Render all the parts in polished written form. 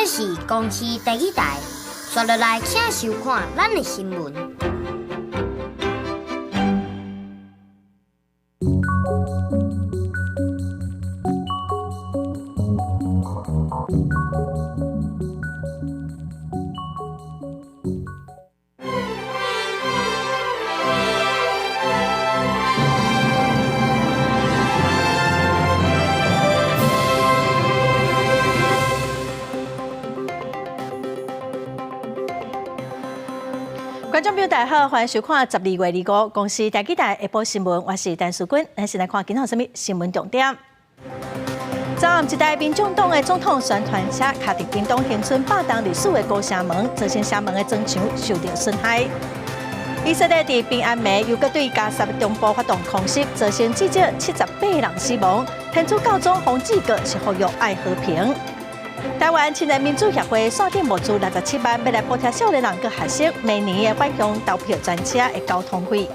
這是公視第一台，刷落來請收看咱的新聞。觀眾朋友大家好，歡迎收看12月25公視台語台下晡新聞，我是陳淑君。咱先來看今仔啥物新聞重點。昨暗一台民眾黨的總統宣傳車，卡佇屏東恆春百冬歷史的古城門，造成城門的磚牆受著損害。以色列佇平安暝又閣對加薩中部發動空襲，造成至少78人死亡。天主教宗方濟各是呼籲愛和平。台灣青年民主協會線頂募資67萬，欲來補貼少年人佮學生明年的返鄉投票專車的交通費。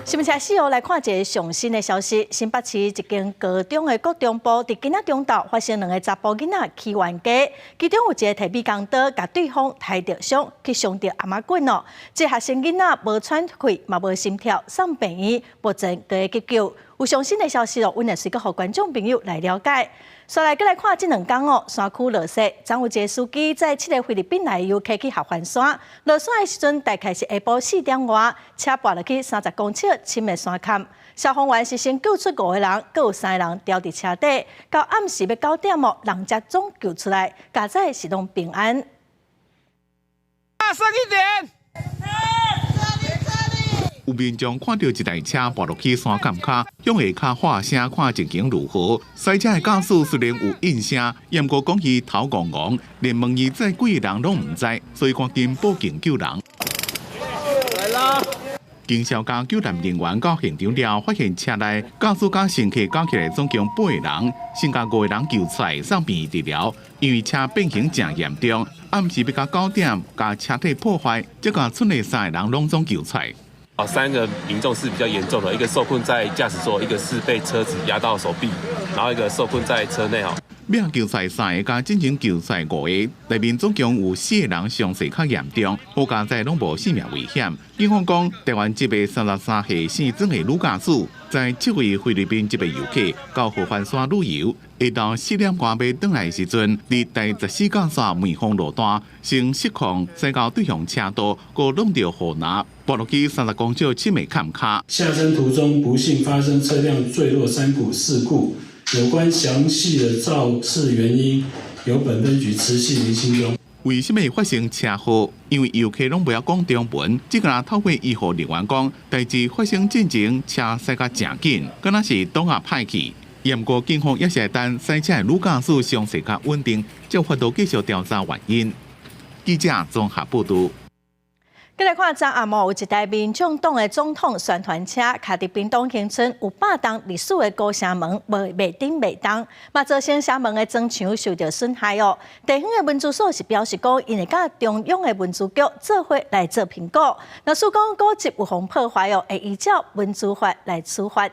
新聞車四號來看一个上新的消息：新北市一間高中的國中部，佇今仔中晝發生兩个查埔囡仔起冤家，其中有一个提美工刀，共對方刣著傷，去傷著頷仔骨哦。這學生囡仔無喘氣，嘛無心跳，送病院，目前閣咧急救。有上新的消息哦，阮會隨閣予觀眾朋友來了解。煞來閣來看這兩工哦，山區落雪，昨有一个司機載七个菲律賓來的遊客去合歡山，落山的時陣大概是下晡4點外，車跋落去30公尺深的山崁。消防員是先救出五个人，閣有三个人牢佇車底，到暗時欲9點哦，人才總救出來，佳哉是攏平安。大聲一點！有民眾看著一台車跋落去山崁跤，向下跤喊聲，看情形如何。賽車的駕駛雖然有應聲，毋過講伊頭戇戇，連問伊載幾个人攏毋知，所以趕緊報警救人。來啦！警消佮救援人員到現場了，發現車內駕駛佮乘客加起來總共八個人，先共五個人救出來送病院治療。因為車變形誠嚴重，暗時欲到9點，共車體破壞，才共厝內三个人攏總救出來。三個民眾是比較嚴重的，一個受困在駕駛座，一個是被車子壓到手臂，然後一個受困在車內哦。尾仔救出來三个，佮進前救出來五个，內面總共有四個人傷勢較嚴重，好佳哉攏無性命危險。警方講，台灣籍的33歲姓曾的女駕駛，載七位菲律賓籍的遊客到合歡山旅遊，下晝4點外欲轉來的時陣，佇第14甲線眉峰路段先失控，駛到對向車道，閣挵著護欄，跋落去30公尺深的崁跤。下山途中不幸發生車輛墜落山谷事故，有關詳細的肇事原因，由本分局持續釐清中。為什麼會發生車禍？因為遊客攏袂曉講中文，只敢若透過醫護人員講，代誌發生進前，車駛甲誠緊，敢若是擋仔歹去。毋過警方也是等賽車的女駕駛傷勢較穩定，才有法度繼續調查原因。記者綜合報導。閣來看，昨暗暝有一台民眾黨的總統宣傳車，卡佇屏東恆春有百冬歷史的古城門，無袂振袂動，嘛造成城門的磚牆受著損害哦。地方的文資所是表示講，𪜶會佮中央的文資局做伙來做評估，若是講古蹟有予破壞哦，會依照文資法來處罰。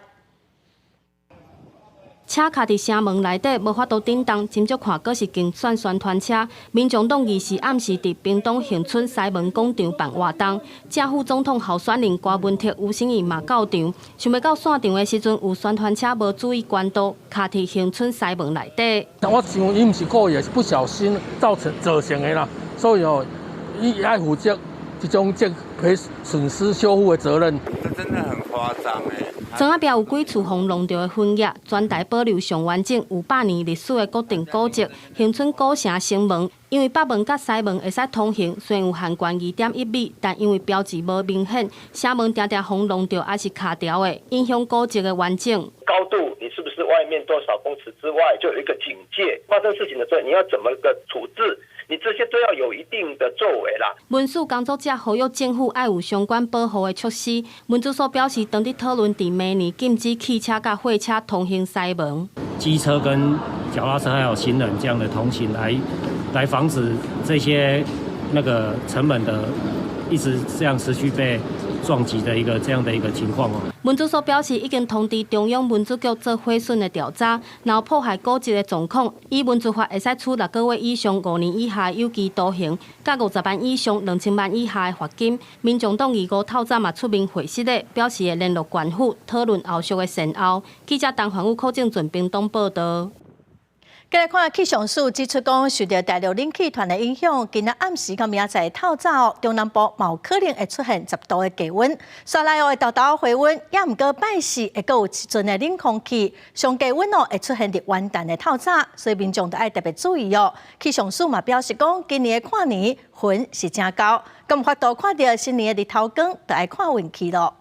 車卡佇城門內底，無法度振動，斟酌看，閣是競選宣傳車。民眾黨二四暗時佇屏東恆春西門廣場辦活動，正副總統候選人柯文哲、吳欣盈嘛到場。想欲到散場的時陣，有宣傳車無注意關道，卡佇恆春西門內底。我想伊毋是故意，是不小心造成的啦，所以哦，伊愛負責這種這賠損失修復的責任。這真的很誇張欸。磚仔壁有幾處予弄著的痕跡，全台保留上完整有百年歷史的國定古蹟恆春古城城門，因為北門佮西門會使通行，雖然有限懸2.1米，但因為標誌無明顯，城門定定予弄著抑是卡牢的，影響古蹟的完整。高度，你是不是外面多少公尺之外就有一個警戒？發生事情的時候，你要怎麼個處置？你這些都要有一定的作為啦。文史工作者呼籲政府愛有相關保護的措施。文資所表示，當佇討論佇明年禁止汽車佮貨車通行西門。機車跟腳踏車還有行人這樣的通行來防止這些那個城門的一直這樣持續被撞擊的一個這樣的一個情況哦。文資所表示，已經通知中央文資局做毀損的調查，若有破壞古蹟的狀況，依文資法會使處6個月以上5年以下有期徒刑，佮50萬以上2000萬以下的罰金。民眾黨二五透早嘛出面回釋的，表示會聯絡縣府討論後續的善後。記者陳環宇、柯正俊屏東報道。繼來看氣象署指出，講受著大陸冷氣團的影響，今仔暗時到明仔載透早，中南部嘛有可能會出現10度的低溫，煞來會沓沓回溫，也毋過拜四會閣有一陣的冷空氣，上低溫哦會出現佇元旦的透早，所以民眾著愛特別注意哦。氣象署嘛表示講，今年的跨年雲是誠厚，敢有法度看著新年的日頭光，著愛看運氣囉。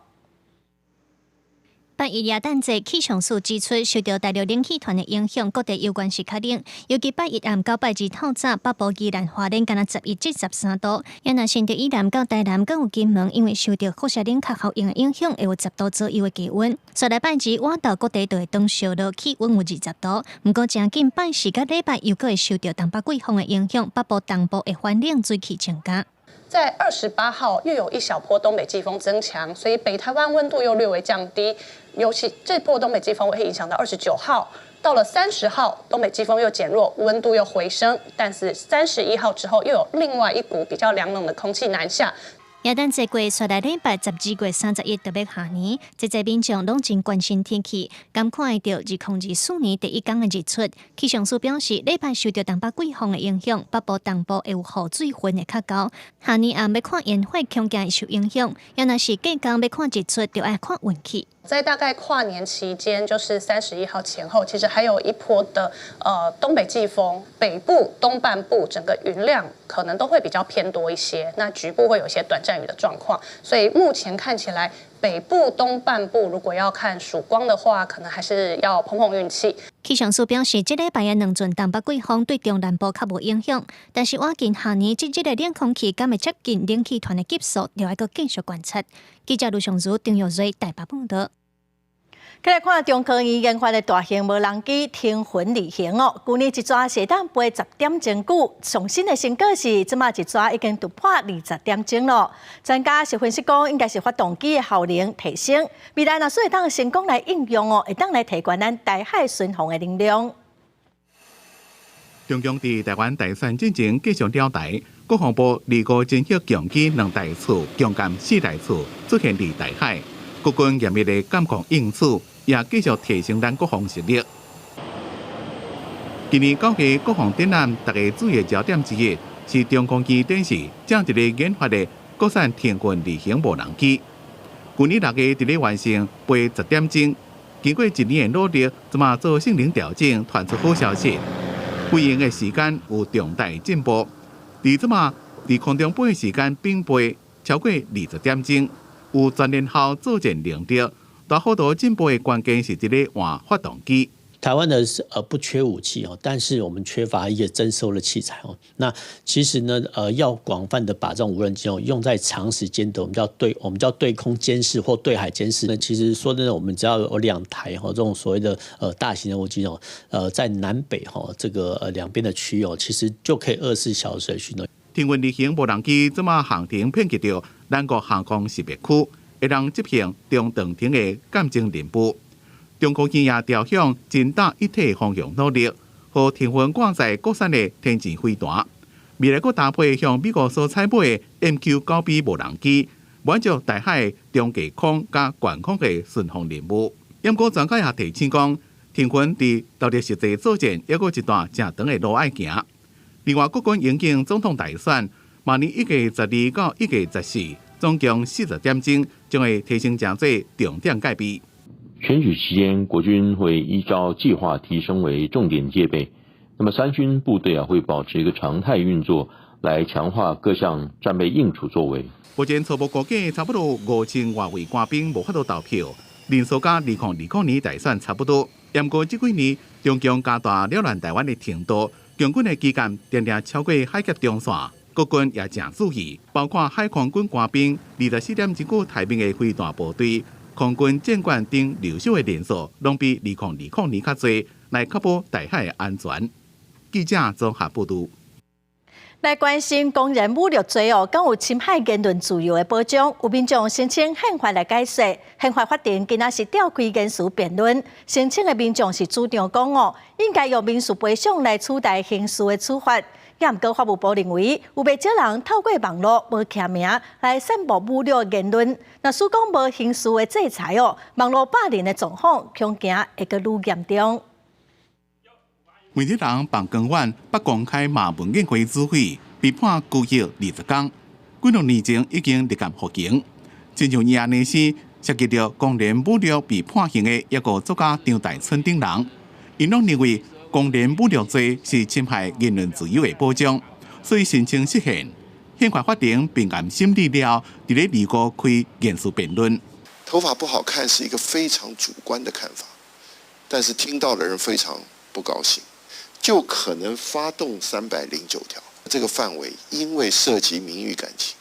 拜一耶誕節，氣象署指出，受著大陸冷氣團的影響，各地猶原是較冷。尤其拜一暗到拜二透早，北部宜蘭花蓮干焦11至13度。也若新竹以南到台南，閣有金門，因為受著輻射冷卻效應的影響，會有10度左右的低溫。煞來拜二，晚晝各地都會轉燒熱，氣溫有20度。毋過誠緊拜四佮禮拜又閣會受著東北季風的影響，北部東部會寒冷水氣增加。在28號又有一小波東北季風增強，所以北台灣溫度又略微降低。尤其這波東北季風會影響到29號，到了30號，東北季風又減弱，溫度又回升。但是31號之後又有另外一股比較涼冷的空氣南下。耶誕節過，煞來禮拜12月31就欲跨年，濟濟民眾攏真關心天氣，敢看會著2024年第一工的日出。氣象署表示，禮拜受著東北季風的影響，北部東部會有雨水雲會較厚。跨年暗欲看煙火，恐驚會受影響。也若是隔工欲看日出，就愛看運氣。在大概跨年期間，就是31號前後，其實還有一波的東北季風，北部東半部整個雲量可能都會比較偏多一些，那局部會有一些短暫雨的狀況。所以目前看起來，北部東半部如果要看曙光的話，可能還是要碰碰運氣。氣象署表示，這禮拜的兩陣東北季風對中南部較無影響，但是倚近跨年這日的冷空氣敢會接近冷氣團的級數，就愛閣繼續觀察。記者盧尚如、張玉瑞台北報道。繼來看中科院研發的大型無人機騰雲二型哦，舊年一逝會當飛10點鐘久，上新的成果是這馬一逝已經突破20點鐘囉。專家是分析講，應該是發動機的效能提升，未來若是會當成功來應用哦，會當來提懸咱台海巡防的能量。中共佇台灣大選進前繼續撩台，國防部二五偵測強機兩台次，強艦四台次出現佇台海，國軍嚴密的監控應處，也繼續提升咱國防實力。今年9月國防展覽，大家注意的焦點之一是中科院展示正佇咧研發的國產騰雲二型無人機。舊年6月佇咧完成飛10點鐘，經過一年的努力，這馬做性能調整，傳出好消息。飛行的時間有重大進步，佇這馬佇空中飛的時間平飛超過20點鐘，有全連效作戰能力。大幅度進步的關鍵是佇咧換發動機。台灣的不缺武器哦，但是我們缺乏一個偵搜的器材哦。那其實呢，要廣泛的把這種無人機哦用在長時間的，我們叫對空監視或對海監視。那其實說真的，我們只要有2台哈這種所謂的大型的無人機哦，在南北哈這個兩邊的區域哦，其實就可以24小時的巡邏。騰雲二型無人機這馬航程遍及著咱國航空識別區，會當執行中長程的鑑證任務。中科院也朝向偵打一體方向努力，予騰雲掛載國產的天戰飛彈。未來閣搭配向美國所採買的 MQ-9B 無人機，滿足台海中低空佮懸空的巡防任務。毋過專家也提醒講，騰雲佇投入實際作戰，猶閣一段誠長的路愛行。另外，國軍迎近總統大選，明年1月12到1月14，總共40點鐘，將會提升成做重點戒備。選舉期間，國軍會依照計劃提升為重點戒備。那麼三軍部隊啊，會保持一個常態運作，來強化各項戰備應處作為。目前初步估計，差不多5000外位官兵無法度投票，人數佮2020年大選差不多。毋過這幾年，中共加大擾亂台灣的程度，共軍的機艦定定超過海峽中線，國軍也誠注意，包括海空軍官兵24點鐘久待命的飛彈部隊、空軍戰艦等留守的人數，攏比2020年較濟，來確保台海安全。記者綜合報道。來關心公然侮辱罪哦，敢有侵害言論自由的保障？有民眾申請憲法來解釋，憲法法庭今仔是召開言詞辯論，申請的民眾是主張講哦，應該用民事賠償來取代刑事的處罰。也毋過法務部認為，有袂少人透過網路無記名來散布侮辱言論，若使講無刑事的制裁哦，網路霸凌的狀況恐驚會閣愈嚴重。媒體人彭光遠不公開馬文宴會指揮，被判拘役20天，幾兩年前已經立案服刑。親像伊按呢是涉及著公然侮辱被判刑的一個作家張大春等人，𪜶攏認為公然侮辱罪是侵害言論自由的保障，所以申請釋憲。憲法法庭並按審理了，佇咧二五開言詞辯論。頭髮不好看是一個非常主觀的看法，但是聽到的人非常不高興。就可能發動309條這個範圍，因為涉及名譽感情，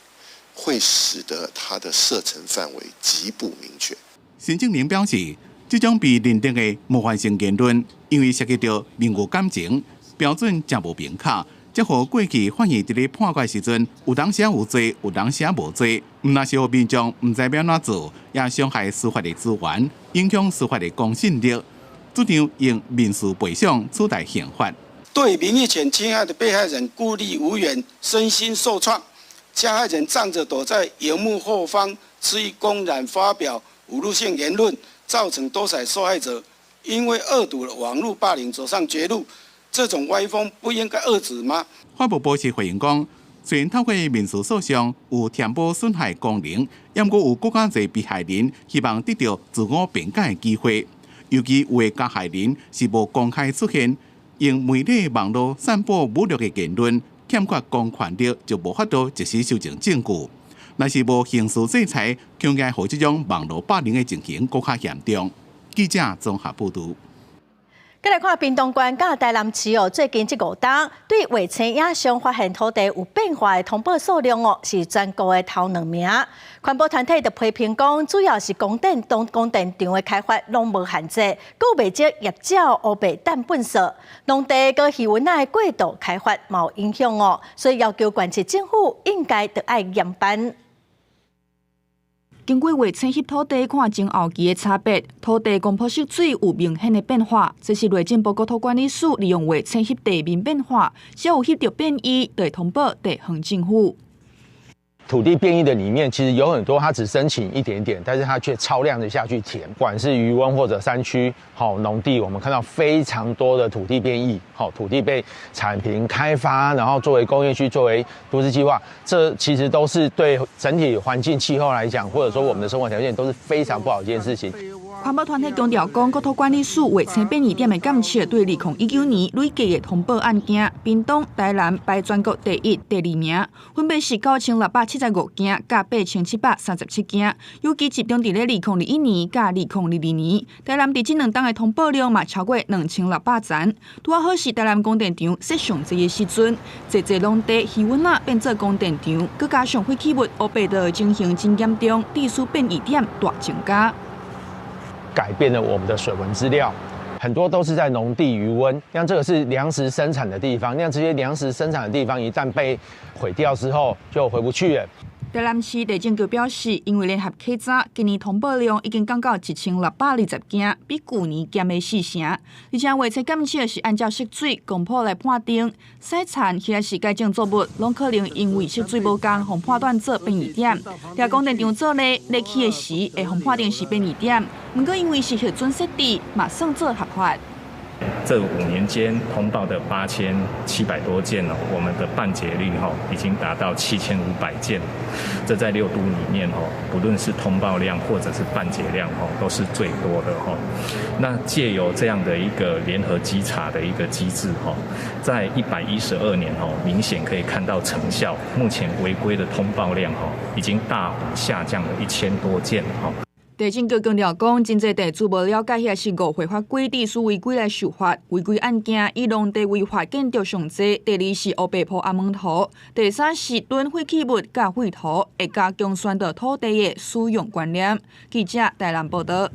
會使得它的射程範圍極不明確。申請人表示，這種被認定的冒犯性言論，因為涉及著名譽感情，標準誠無明確，才予過去法院佇咧判決時陣，有當時有罪，有當時無罪，毋但是予民眾毋知欲按怎做，也傷害司法的資源，影響司法的公信力。主張用民事賠償取代刑罰。對名譽權侵害的被害人孤立無援、身心受創，加害人仗著躲在螢幕後方，肆意公然發表侮辱性言論，造成多少受害者因為惡睹了網路霸凌走上絕路，這種歪風不應該遏止嗎？法務部是回應講，雖然透過民事訴訟有填補損害功能，毋過有閣較濟被害人希望得著自我辯解的機會。尤其有的加害人是無公開出現，用媒體網路散布侮辱的言論，欠缺公權力就無法度及時收集證據。若是無刑事制裁，恐驚予這種網路霸凌的情形閣較嚴重。記者綜合報導。閣來看屏東縣佮台南市哦，最近這5冬對衛星影像發現土地有變化的通報數量哦，是全國的頭兩名。環保團體就批評講，主要是光電當光電場的開發攏無限制，閣有袂少業者烏白擲糞埽，農地佮魚塭的過度開發嘛有影響哦，所以要求縣市政府應該著愛嚴辦。經過衛星翕土地看前後期的差別，土地光譜色水有明顯的變化。這是內政部國土管理署利用衛星翕地面變化，只要有翕著變異，就會通報地方政府。土地變異的裡面，其實有很多，他只申請一點點，但是他卻超量的下去填，不管是魚塭或者山區，好農地，我們看到非常多的土地變異，好土地被鏟平開發，然後作為工業區，作為都市計劃，這其實都是對整體環境氣候來講，或者說我們的生活條件都是非常不好一件事情。環保團體強調講，國土管理署衛星變異點的監測，對2019年累計的通報案件，屏東、台南排全國第一、第二名，分別是9675件，佮8737件，尤其集中佇咧2021年佮2022年。台南佇這兩冬的通報量嘛超過2600層，拄仔好是台南光電場設上濟的時陣，濟濟農地魚塭仔變做光電場，閣加上廢棄物烏白的情形真嚴重，地勢變異點大增加。改變了我們的水文資料，很多都是在農地魚塭，像這個是糧食生產的地方，像這些糧食生產的地方一旦被毀掉之後，就回不去了。台南市地政局表示，因為聯合稽查，今年通報量已經降到1620件，比舊年減了4成。而且衛星監測是按照色水光譜來判定，洗田或者是改種作物，攏可能因為色水無仝，予判斷做變異點。若光電場做咧，咧起的時會予判定是變異點，毋過因為是核准設置，嘛算做合法。這5年間通報的8700多件哦，我們的辦結率哈已經達到7500件，這在六都裡面哦，不論是通報量或者是辦結量哦，都是最多的哈。那藉由這樣的一個聯合稽查的一個機制哈，在112年哦，明顯可以看到成效。目前違規的通報量哈，已經大幅下降了1000多件哈。地政局強調講，真濟地主無了解遐是誤會法規，地主違規來受罰。違規案件以農地違法建築上濟，第二是烏白鋪阿門土，第三是囤廢棄物佮廢土，會加強宣導土地的使用觀念。記者台南報導。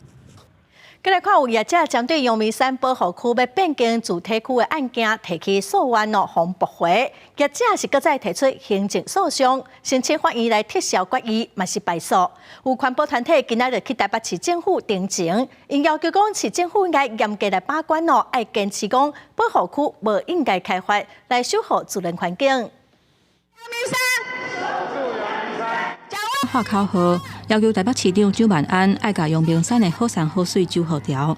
過來看有業者針對陽明山保護區欲變更住宅區的案件提起訴願哦，予駁回。業者是閣再提出行政訴訟，申請法院來撤銷決議，嘛是敗訴。有環保團體今仔日去台北市政府陳情，𪜶要求講市政府應該嚴格來把關哦，愛堅持講保護區無應該開發，來守護自然環境。陽明山，喊口號，要求台北市長蔣萬安愛共陽明山的好山好水守護牢。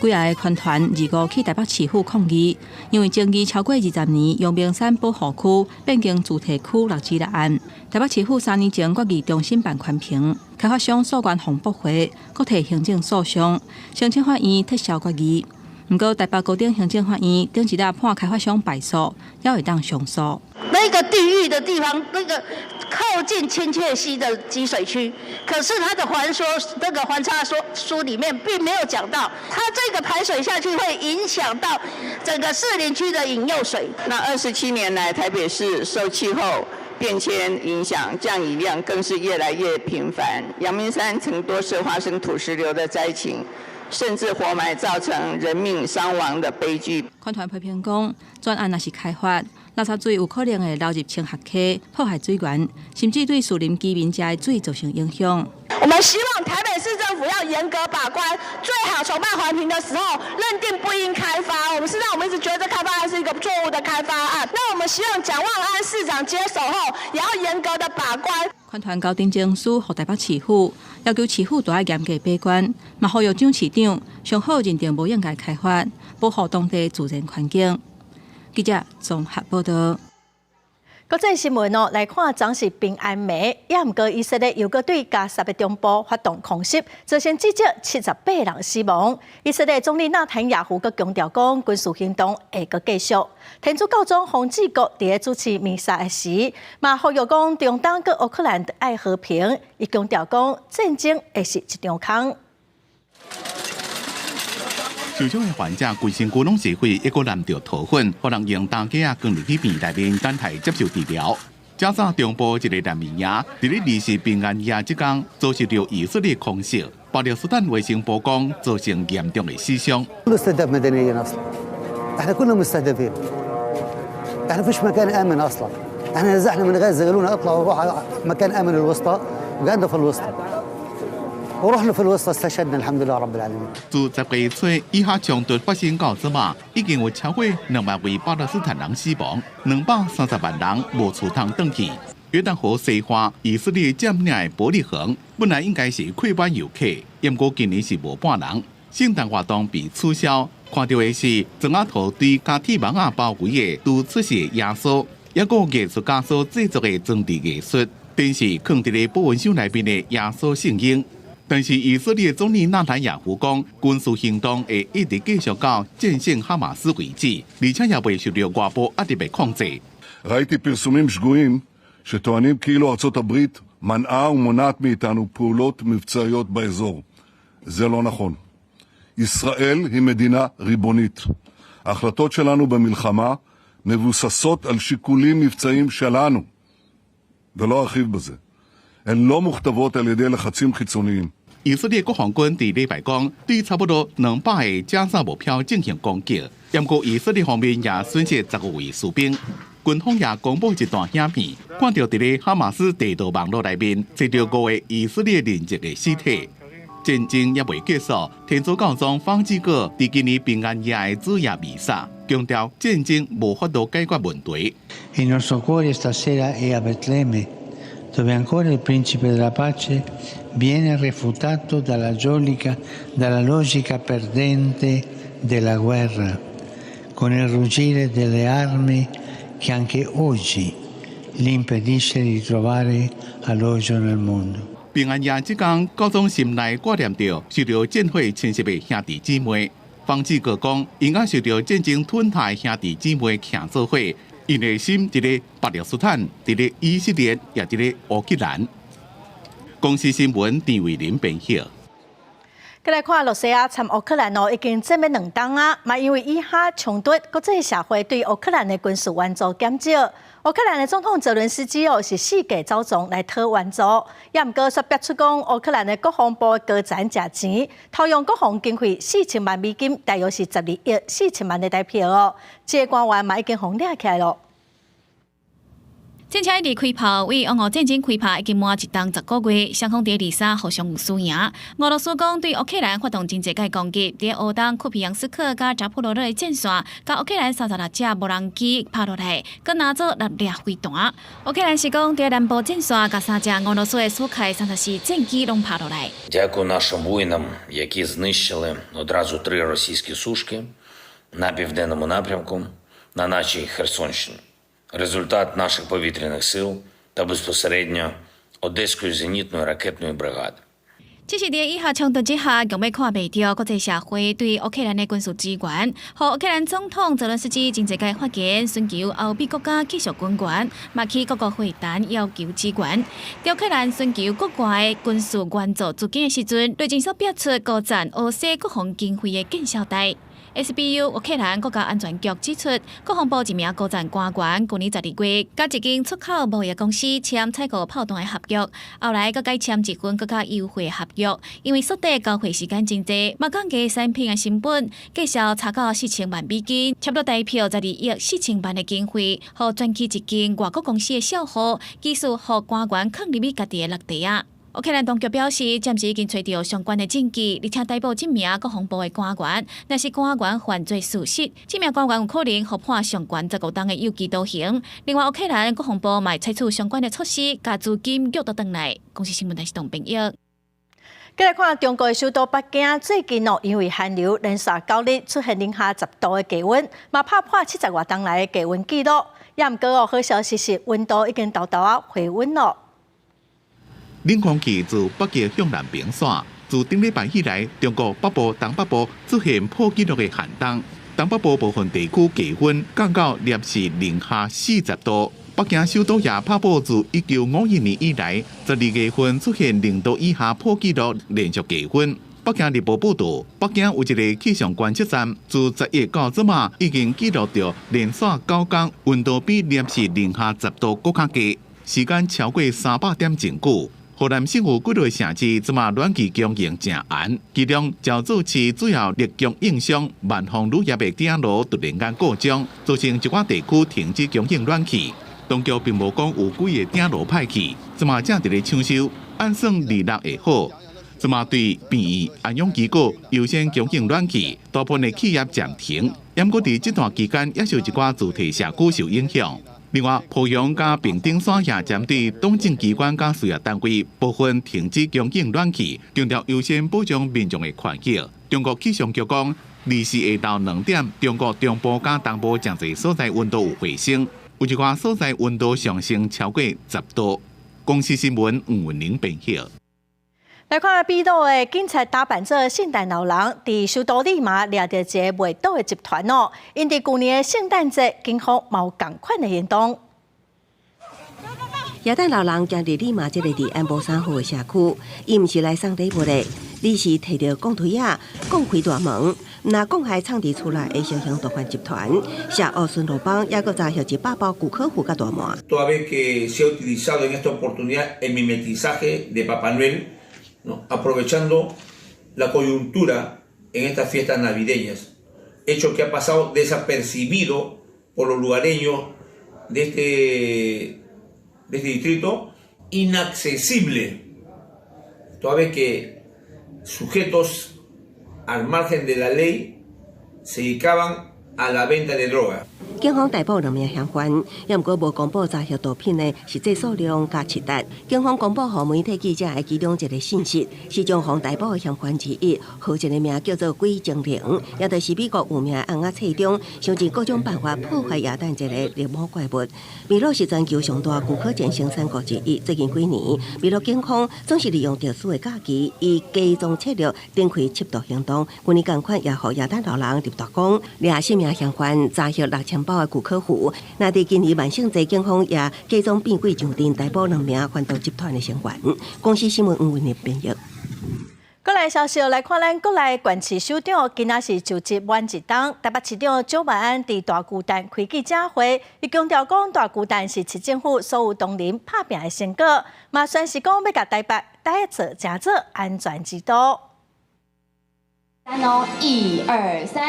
幾仔個環團二五去台北市府抗議，因為爭議超過20年陽明山保護區變更住宅區落之立案，台北市府3年前決議重新辦環評，開發商訴願予駁回，閣提行政訴訟，申請法院撤銷決議。毋過台北高等行政法院頂一日判開發商敗訴，猶會當上訴。那個地域的地方，那個靠近青雀溪的集水區，可是它的環說那個環差說書裡面並沒有講到，它這個排水下去會影響到整個士林區的飲用水。那27年來，台北市受氣候變遷影響，降雨量更是越來越頻繁。陽明山曾多次發生土石流的災情，甚至活埋造成人命傷亡的悲劇。環團批評講，專案若是開發，垃圾水有可能會流入清河溪，破壞水源，甚至對士林居民食的水造成影響。我們希望台北市政府要嚴格把關，最好重辦環評的時候認定不應開發。我們是讓我們一直覺得這開發案是一個錯誤的開發案。那我們希望蔣萬安市長接手後，也要嚴格的把關。環團交陳情書予台北市府，要求市府都愛嚴格把關，嘛呼籲蔣市長上好認定無應該開發，保護當地自然環境。記者綜合報道。國際新聞哦，來看，昨是平安暝，也毋過以色列又閣對加薩的中部發動空襲，造成至少78人死亡。以色列總理納坦雅胡閣強調講，軍事行動會閣繼續。天主教宗方濟各佇咧主持彌撒的時，嘛呼籲講中東佮烏克蘭愛和平。伊強調講，戰爭會是一場空。受傷的患者規身軀攏是血，抑閣淋著塗粉，予人用擔架仔扛入去病院內面等待接受治療。加沙中部一個難民營，佇咧二是平安夜這工遭受著以色列空襲，巴勒斯坦衛生部講造成嚴重的死傷。 استهداف مدنيين اصلا احنا كلنا مستهدفين، احنا فيش مكان امن اصلا. احنا نزحنا من غزه، قالوا لنا اطلعوا روحوا على مكان امن الوسطى، وقعدنا في الوسطى ورحنا في الوسطى استشهدنا، الحمد لله رب العالمين. 自10月初以哈衝突發生到這馬，已經有超過2萬位巴勒斯坦人死亡，230萬人無厝通轉去。約旦河西岸，以色列佔領的伯利恆，本來應該是客滿遊客，毋過今年是無半人。聖誕活動被取消，看著的是磚仔塗堆佮鐵網仔包圍的拄出世耶穌，抑閣藝術家所製作的裝置藝術，電視囥佇咧保溫箱內面的耶穌聖嬰。但是以色列總理納坦雅胡講，軍事行動會一直繼續到戰勝哈馬斯為止，而且也袂受著外部壓力的控制。 ראיתי פרסומים שגויים שטוענים כאילו ארצות הברית מנעה ומונעת מאיתנו פעולות מבצעיות באזור. זה לא נכון. ישראל היא מדינה ריבונית. ההחלטות שלנו במלחמה מבוססות על שיקולים מבצעיים שלנו, ולא ארחיב בזה. הן לא מוכתבות על ידי לחצים חיצוניים. 以色列國防軍佇禮拜講，對差不多200個加沙目標進行攻擊，毋過以色列方面也損失15位士兵。軍方也公布一段影片，看著佇咧哈馬斯地道網路內面，揣著五個以色列人質的屍體。戰爭猶未結束，天主教宗方濟各佇今年平安夜的主夜彌撒，強調戰爭無法度解決問題。 Il nostro cuore stasera è a Betlemme, dove ancora il principe della pace viene refutato dalla logica perdente della guerra, con il ruggire delle armi che anche oggi gli impedisce di trovare alloggio nel mondo. 平安夜這工，教宗心內掛念著受著戰火侵襲的兄弟姊妹。方濟各講，𪜶佮受著戰爭吞噬的兄弟姊妹徛做伙，𪜶的心佇咧巴勒斯坦，佇咧以色列，也佇咧烏克蘭。公視新聞陳慧琳編譯。閣來看羅西亞參烏克蘭哦，已經戰欲兩冬啊，嘛因為以哈衝突，國際社會對烏克蘭的軍事援助減少。烏克蘭的總統澤倫斯基哦，是四界走傱來討援助，也毋過煞逼出講烏克蘭的國防部高層食錢，偷用國防經費四千萬美金，大約是12億4千萬的台幣哦。這個官員嘛已經予掠起來囉。戰車一直開炮，為烏俄戰爭開拍已經滿一冬10個月，雙方佇二三互相有輸贏。俄羅斯講對烏克蘭發動真濟擺攻擊，佇烏東庫皮揚斯克佮扎波羅熱的戰線，共烏克蘭36架無人機拍落來，閣拿做六粒飛彈。烏克蘭是講佇南部戰線，共三架俄羅斯的蘇開34戰機攏拍落來。 Дякую нашим воїнам, які знищили одразу три російські сушки на південному напрямку на нашій Херсонщині. Результат наших повітряних сил та безпосередньо Одеської зенітної ракетної бригади. 只是佇以哈衝突之下，強欲看袂著國際社會對烏克蘭的軍事支援，予烏克蘭總統澤倫斯基真濟擺發言，尋求歐美國家繼續軍援，嘛去各國會談要求支援。烏克蘭尋求國外軍事援助資金的時陣，雷神所表出高讚俄西國防經費的見笑代。SBU 烏克蘭國家安全局指出，國防部一名高層官員，舊年12月，佮一間出口貿易公司簽採購炮彈的合約，後來閣改簽一份閣較優惠合約，因為縮短交貨時間真濟，嘛降低產品的成本，價數差到4000萬美金，差不多台幣12億4千萬的經費，予轉去一間外國公司的賬戶，技術予官員囥入去家己的落袋仔。烏克蘭當局表示，暫時已經揣著相關的證據，而且逮捕這名國防部的官員。若是官員犯罪屬實，這名官員有可能予判上懸15冬的有期徒刑。另外，烏克蘭國防部嘛採取相關的措施，共資金掠倒轉來。公視新聞台是董編譯。閣來看中國的首都北京，最近哦，因為寒流連續9日出現零下10度的低溫，嘛拍破70外冬來的低溫紀錄。也毋過哦，好消息是溫度已經沓沓仔回穩囉。冷空氣自北極向南平線，自頂禮拜以來，中國北部、東北部出現破紀錄的寒冬。東北部部分地區低溫降到攝氏零下40度。北京首都也拍破自1951年以來12月份出現0度以下破紀錄連續低溫。北京日報報導，北京有一个氣象觀測站，自11到這馬已經記錄著連續9天溫度比攝氏零下十度閣較低，時間超過300點真久。河南省有幾个城市，這馬暖氣供應誠絚，其中焦作市主要熱供應商萬豐鋁業的鼎爐突然間故障，造成一寡地區停止供應暖氣。當局並無講有幾个鼎爐歹去，這馬正佇咧搶修，按算26會好。這馬對病院、安養機構優先供應暖氣，大部分的企業暫停。毋過佇這段期間，也是有一寡主題社區受影響。另外，濮陽佮平頂山也針對黨政機關佮事業單位部分停止供應暖氣，強調優先保障民眾的權益。中國氣象局講，24下晝2點，中國中部佮東部誠濟所在溫度有回升，有一寡所在溫度上升超過10度。公視新聞吳文玲編譯。來看秘魯的警察打扮做聖誕老人，佇首都利馬掠著一个賣毒的集團哦。𪜶佇舊年的聖誕節，警方嘛有仝款的行動。耶誕老人行佇利馬這个治安無啥好的社區，伊毋是來送禮物的，而是提著鋼錘仔，摃開大門，若講害藏佇厝內的小型毒販集團，涉惡巡邏幫，猶閣查獲100包古柯糊佮大麻。 Toda vez que se ha utilizado en esta oportunidad el mimetizaje de Papá Noel, ¿no? Aprovechando la coyuntura en estas fiestas navideñas, hecho que ha pasado desapercibido por los lugareños de este distrito, inaccesible, toda vez que sujetos al margen de la ley se dedicaban a la venta de droga. 警方逮捕兩名嫌犯，也毋過無公布查獲毒品的實際數量佮市值。警方公布予媒體記者的其中一个信息，是將予逮捕的嫌犯之一，號一个名叫做鬼精靈，也就是美國有名的甕仔冊中，想盡各種辦法破壞耶誕節的綠帽怪物。秘魯是全球上大古柯鹼生產國之一，最近幾年，秘魯警方總是利用特殊的假期，以假裝策略展開緝毒行動。舊年仝款也予耶誕老人立大功，掠四名嫌犯查獲6000包的古柯糊。那佇今年萬聖節，警方也假裝變鬼上陣，逮捕兩名販毒集團的成員。公視新聞吳文玲編譯。閣來消息來看，咱國內縣市首長今仔是就職滿一冬，台北市長蔣萬安佇大巨蛋開記者會，伊強調講大巨蛋是市政府所有同仁拍拚的成果，嘛宣示講欲共台北打造成做安全之都。三哦，一二三，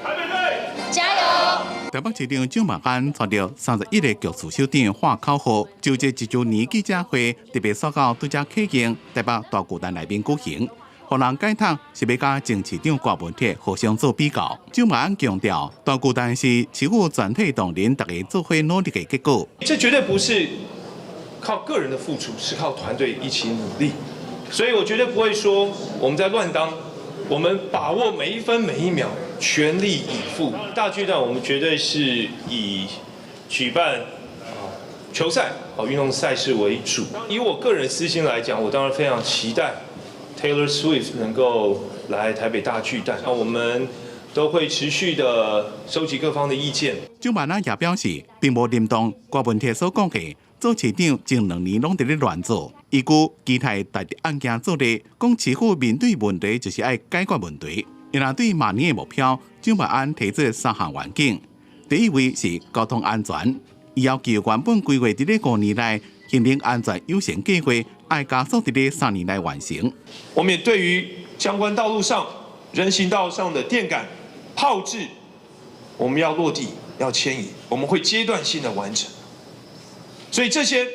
台北隊加油！台北市長蔣萬安帶著31个局處首長喊口號，就職一週年記者會特別煞到拄才啟用台北大巨蛋內面舉行。予人解讀是欲佮前市長柯文哲互相做比較。蔣萬安強調，大巨蛋是市府全體同仁大家做伙努力的結果。這絕對不是靠個人的付出，是靠團隊一起努力。所以我絕對不會說我們在亂當，我們把握每一分每一秒，全力以赴。大巨蛋我們絕對是以舉辦球賽、運動賽事為主。以我個人私心來講，我當然非常期待 Taylor Swift 能夠來台北大巨蛋，那我們都會持續的收集各方的意見。蔣萬安也表示，並無認同柯文哲所講的做市長前2年攏佇咧亂做，伊閣期待帶著案件做例，講市府面對問題就是愛解決問題。伊若對明年的目標，蔣萬安提出三項願景，第一位是交通安全，伊要求原本規劃佇咧5年內行人安全優先計劃，愛加速佇咧3年內完成。我們也對於相關道路上、人行道上的電桿拋置，我們要落地，要遷移，我們會階段性的完成。所以這些，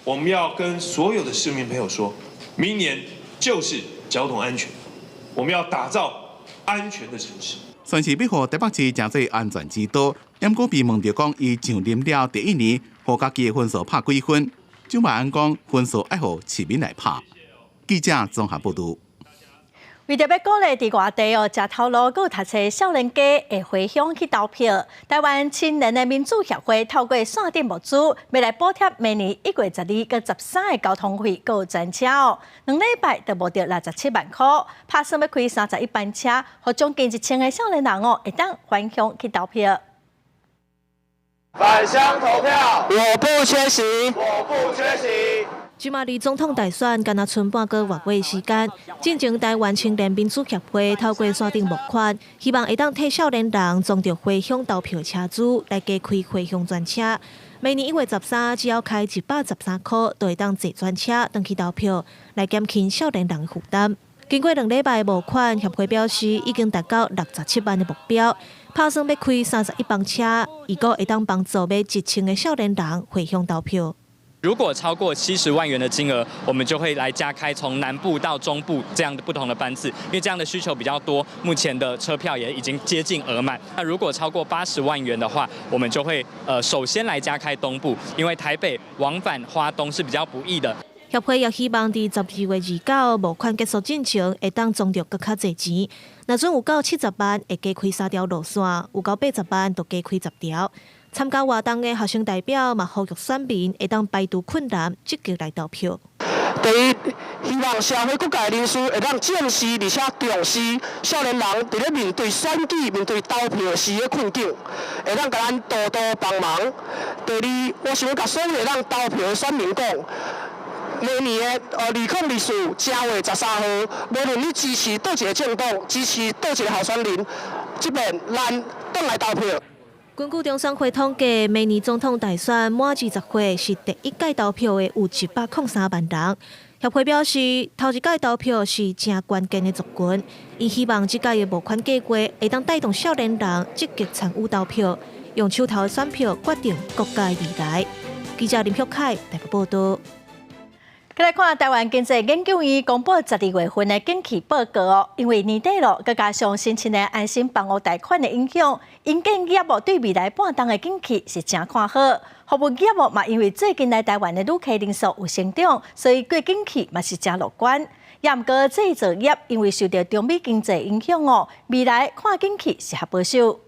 我們要跟所有的市民朋友說，明年就是交通安全，我們要打造安全的城市。算是欲予台北市成做安全之都，毋過被問著講，伊上任了第一年，予家己的分數拍幾分？蔣萬安講，分數愛予市民來拍。記者綜合報導。為著欲鼓勵佇外地哦，食頭路閣有讀冊少年家會回鄉去投票，台灣青年的民主協會透過線頂募資，欲來補貼明年1月12佮13的交通費，閣有專車哦。2禮拜就募著67萬箍，拍算欲開31班車，予將近1000个少年人哦，會當返鄉去投票。返鄉投票，我不缺席，我不缺席。這馬離總統大選，干焦賰半個外月時間，進前台灣青年民主協會透過線頂募款，希望會當替少年人裝著回鄉投票車資，來加開回鄉專車。明年1月13，只要開113箍，就會當坐專車轉去投票，來減輕少年人負擔。經過2禮拜募款，協會表示已經達到67萬的目標，拍算欲開31班車，預估會當幫助欲1000个少年人回鄉投票。如果超過70萬元的金額，我們就會來加開從南部到中部這樣的不同的班次，因為這樣的需求比較多。目前的車票也已經接近額滿。那如果超過80萬元的話，我們就會首先來加開東部，因為台北往返花東是比較不易的。協會也希望佇12月29募款結束進前，會當裝著閣較濟錢。若準有夠70萬，會加開三條路線；有夠80萬，就加開10條。參加活動的學生代表嘛，呼籲選民會當排除困難，積極來投票。第一，希望社會各界人士會當正視，而且重視少年人佇咧面對選舉、面對投票時的困境，會當共咱多多幫忙。第二，我想欲共所有會當投票的選民講，明年的2024正月13號，無論你支持佗一个政黨，支持佗一个候選人，這擺咱轉來投票。根據中選會統計，明年總統大選滿20歲是第一屆投票的有103萬人。協會表示，頭一屆投票是誠關鍵的族群，𪜶希望這屆的募款計劃會當帶動少年人積極參與投票，用手頭的選票決定國家未來。記者林旭凱台北報道。來看台灣經濟研究院公布12月份的景氣報告哦，因為年底咯，閣加上申請的安心房屋貸款的影響，營建業哦對未來半冬的景氣是誠看好。服務業哦嘛，因為最近來台灣的旅客人數有成長，所以對景氣嘛是誠樂觀。也毋過製造業因為受著中美經濟影響哦，未來看景氣是較保守。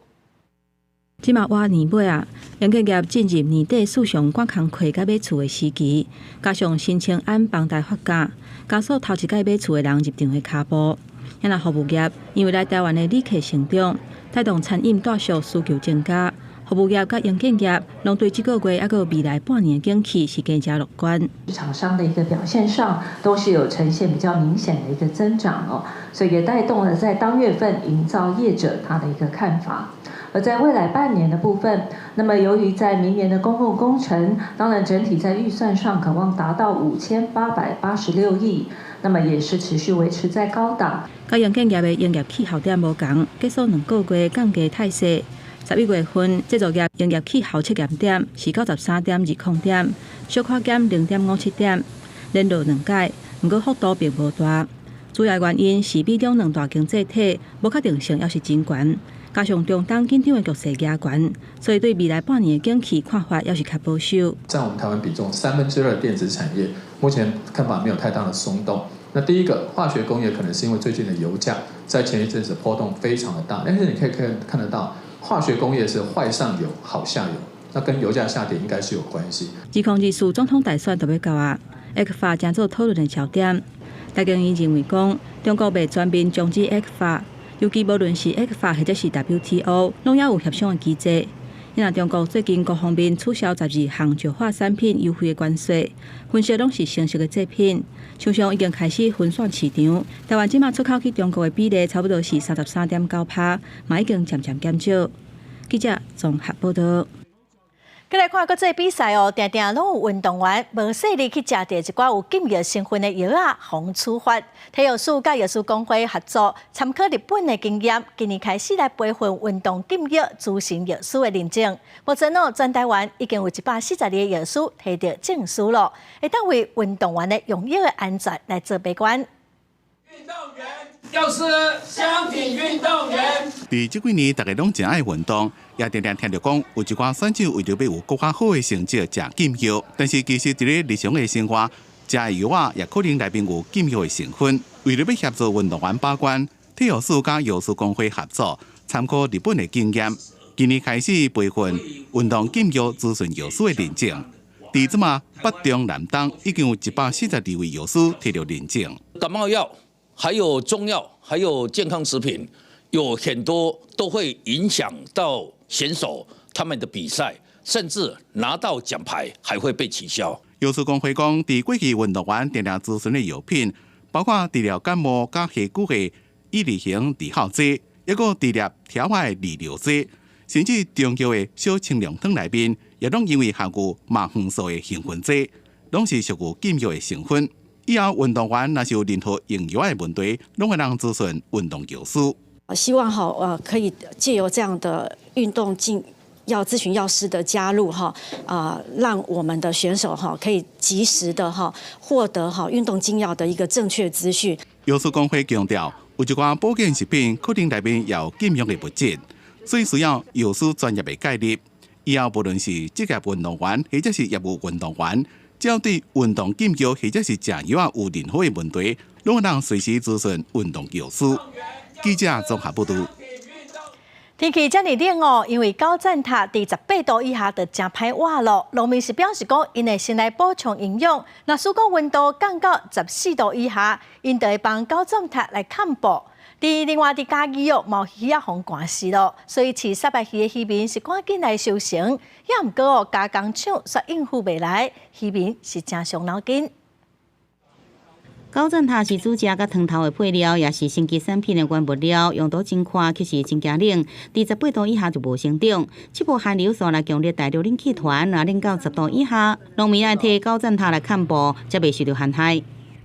這馬倚年尾啊，營建業進入年底四上趕工課佮買厝的時期，加上新青安房貸發價，加速頭一擺買厝的人入場的跤步。若服務業因為來台灣的旅客成長，帶動餐飲大數需求增加，服務業佮營建業攏對這個月猶閣未來半年的景氣是更加樂觀。廠商的一個表現上都是有呈現比較明顯的一個增長哦，所以也帶動了在當月份營造業者他的一個看法。而在未來半年的部分，那麼由於在明年的公共工程，當然整體在預算上可望達到5886億，那麼也是持續維持在高檔。佮營建業的營業氣候點無仝，結束2個月降低態勢。11月份製造業營業氣候測驗點是93.20點，小可減0.57點，連落兩改，毋過幅度並無大。主要原因是美中兩大經濟體無確定性猶是真懸，加上中東緊張的局勢加懸，所以對未來半年的景氣看法猶是較保守。佔我們台灣比重2/3電子產業，目前看法沒有太大的鬆動。那第一個化學工業可能是因為最近的油價在前一陣子波動非常的大，但是你可以看得到，化學工業是壞上游好下游，那跟油價下跌應該是有關係。2024總統大選就欲到啊，ECFA 成做討論的焦點。戴建英認為講，中國袂全面終止 ECFA，尤其無論是 ECFA 或者是 WTO，攏猶有協商的機制。因為中國最近各方面取消12項石化產品優惠的關稅，分析攏是成熟的製品，廠商已經開始分散市場。台灣這馬出口去中國的比例差不多是33.9%，嘛已經漸漸減少。記者綜合報道。閣來看國際比賽哦，定定攏有運動員無細膩去食著一寡有禁藥成分的藥仔，予處罰。體育署佮藥師公會合作，參考日本的經驗，今年開始來培訓運動禁藥諮詢藥師的認證。目前哦，全台灣已經有142個藥師提著證書囉，會當為運動員的用藥的安全來做把關。運動員，藥師相挺運動員。佇這幾年，大家攏真愛運動，也定定聽著講，有一寡選手為著欲有閣較好的成績，食禁藥。但是其實佇咧日常的生活，食的藥仔也可能內面有禁藥的成分。為著欲協助運動員把關，體育署佮藥師公會合作，參考日本的經驗，今年開始培訓運動禁藥諮詢藥師的認證。佇這馬北中南東已經有142位藥師提著認證。感冒藥、還有中藥、還有健康食品，有很多都會影響到選手他們的比賽，甚至拿到獎牌還會被取消。藥師公會講，佇過去運動員定定諮詢的藥品，包括治療感冒佮下骨的伊利型止咳劑，抑閣治療條仔的利尿劑，甚至中藥的小清涼湯內面，也攏因為含有麻黃素的興奮劑，攏是屬於禁藥的成分。以後運動員若是有任何用藥的問題，攏會通諮詢運動藥師。希望哈，可以藉由這樣的運動禁藥諮詢藥師的加入哈，啊，讓我們的選手哈可以及時的哈獲得哈運動禁藥的一個正確資訊。藥師公會強調，有一寡保健食品可能內面也有禁藥的物質，所以需要藥師專業的介入。以後無論是職業運動員或者是業餘運動員，只要對運動禁藥或者是食藥有任何的問題，攏會當隨時諮詢運動藥師。記者綜合報導。天氣遮爾冷哦，因為九層塔佇18度以下就誠歹活囉。農民是表示講，𪜶會先來補充營養。若使講溫度降到14度以下，𪜶就會幫九層塔來崁布。佇另外佇嘉義哦，嘛有魚仔予寒死囉，所以飼虱目魚的漁民是趕緊來收成。也毋過哦，加工廠煞應付袂來，漁民是誠傷腦筋。九層塔是主食佮湯頭的配料，也是生技產品的原物料，用途真寬，卻是真驚冷。佇18度以下就無成長。這波寒流紲來強烈大陸冷氣團，若冷到10度以下，農民愛提九層塔來崁布，才袂受著寒害。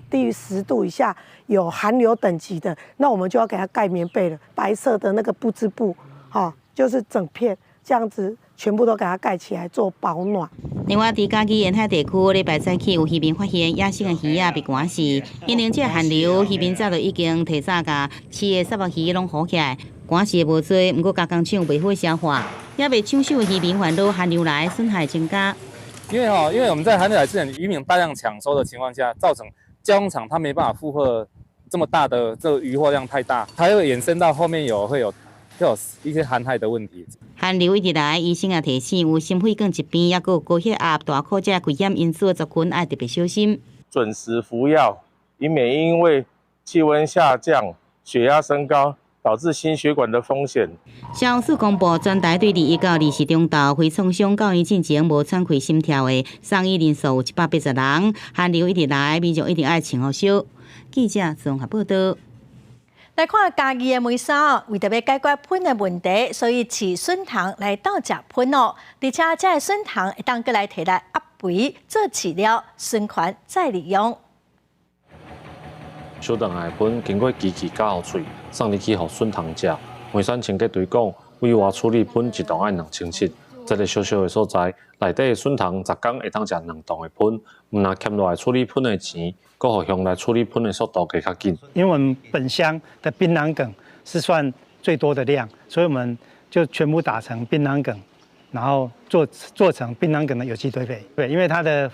低於10度以下有寒流等級的，那我們就要給它蓋棉被了。白色的那個不織布，哈，就是整片這樣子，全部都給它蓋起來做保暖。另外，佇嘉義沿海地區，禮拜早起有漁民發現野生的魚仔被寒死，因為這個寒流，漁民早就已經提早共飼的虱目魚攏好起來，寒死的無濟，毋過加工廠袂好消化，也袂搶手的漁民煩惱寒流來損害增加。因為我們在寒流來之前，漁民大量搶收的情況下，造成加工廠它沒辦法負荷這麼大的這個漁獲量太大，它會衍生到後面會有一些寒害的問題。寒流一直來，醫生也提醒，有心血管疾病，抑閣有高血壓、大口這危險因子的族群，愛特別小心。準時服藥，以免因為氣溫下降、血壓升高，導致心血管的風險。消防署公布，全台對21到20中晝，非創傷到院進前無喘氣心跳的送醫人數有180人。寒流一直來，民眾一定愛穿予燒。記者綜合報道。來看嘉義的梅山，為著欲解決糞的問題，所以飼筍蟲來鬥食糞哦。而且這个筍蟲會當閣來提來壓肥做飼料，循環再利用。收轉來的糞經過機器絞予碎，送入去予筍蟲食。梅山清潔隊講，委外處理糞一噸愛2700，這个小小的所在，內底的筍蟲10工會當食2噸的糞，毋但儉落來處理糞的錢，閣予鄉內處理糞的速度加較緊。因為我們本鄉的檳榔梗是算最多的量，所以我們就全部打成檳榔梗，然後做成檳榔梗的有機堆肥。對，因為它的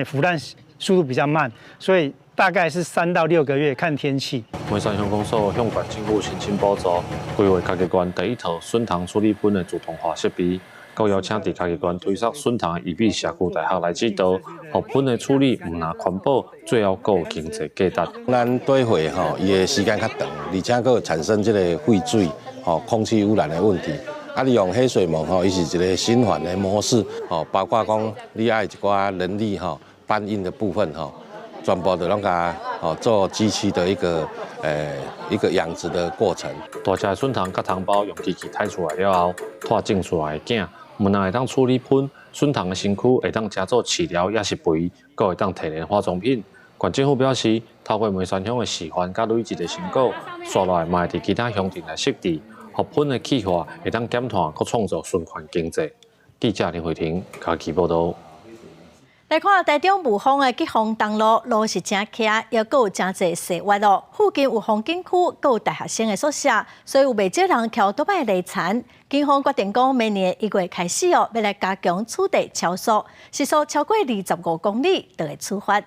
腐爛速度比較慢，所以大概是3到6個月，看天氣。梅山鄉公所向縣政府申請補助，規劃嘉義縣第一套筍蟲處理糞的自動化設備，閣邀請佇嘉義縣推捒筍蟲的宜比社區大學來指導，予糞的處理毋但環保，最後閣有經濟價值。咱堆肥吼，伊的時間較長，而且閣有產生這個廢水、吼空氣污染的問題。啊，你用黑水虻吼，伊是一個循環的模式，吼，包括講你愛一寡人力吼搬運的部分吼，全部都攏共吼做機器的一個養殖的過程。大隻的筍蟲佮蟲包用機器刣出來了後，拖種出來的囝，毋但會當處理糞，筍蟲的身軀會當食做飼料，抑是肥，閣會當提煉化妝品。縣政府表示，透過梅山鄉的示範佮累積的成果，紲落來嘛會佇其他鄉鎮來設置，予糞的氣化會當減碳，閣創造循環經濟。記者林慧婷嘉義報導。來看台中霧峰的吉峰東路，路是誠崎，抑閣有誠濟細彎路，附近有風景區，閣有大學生的宿舍，所以有袂少人騎歐多擺犁田。警方決定講，明年1月開始哦，欲來加強取締超速，時速超過25公里就會處罰。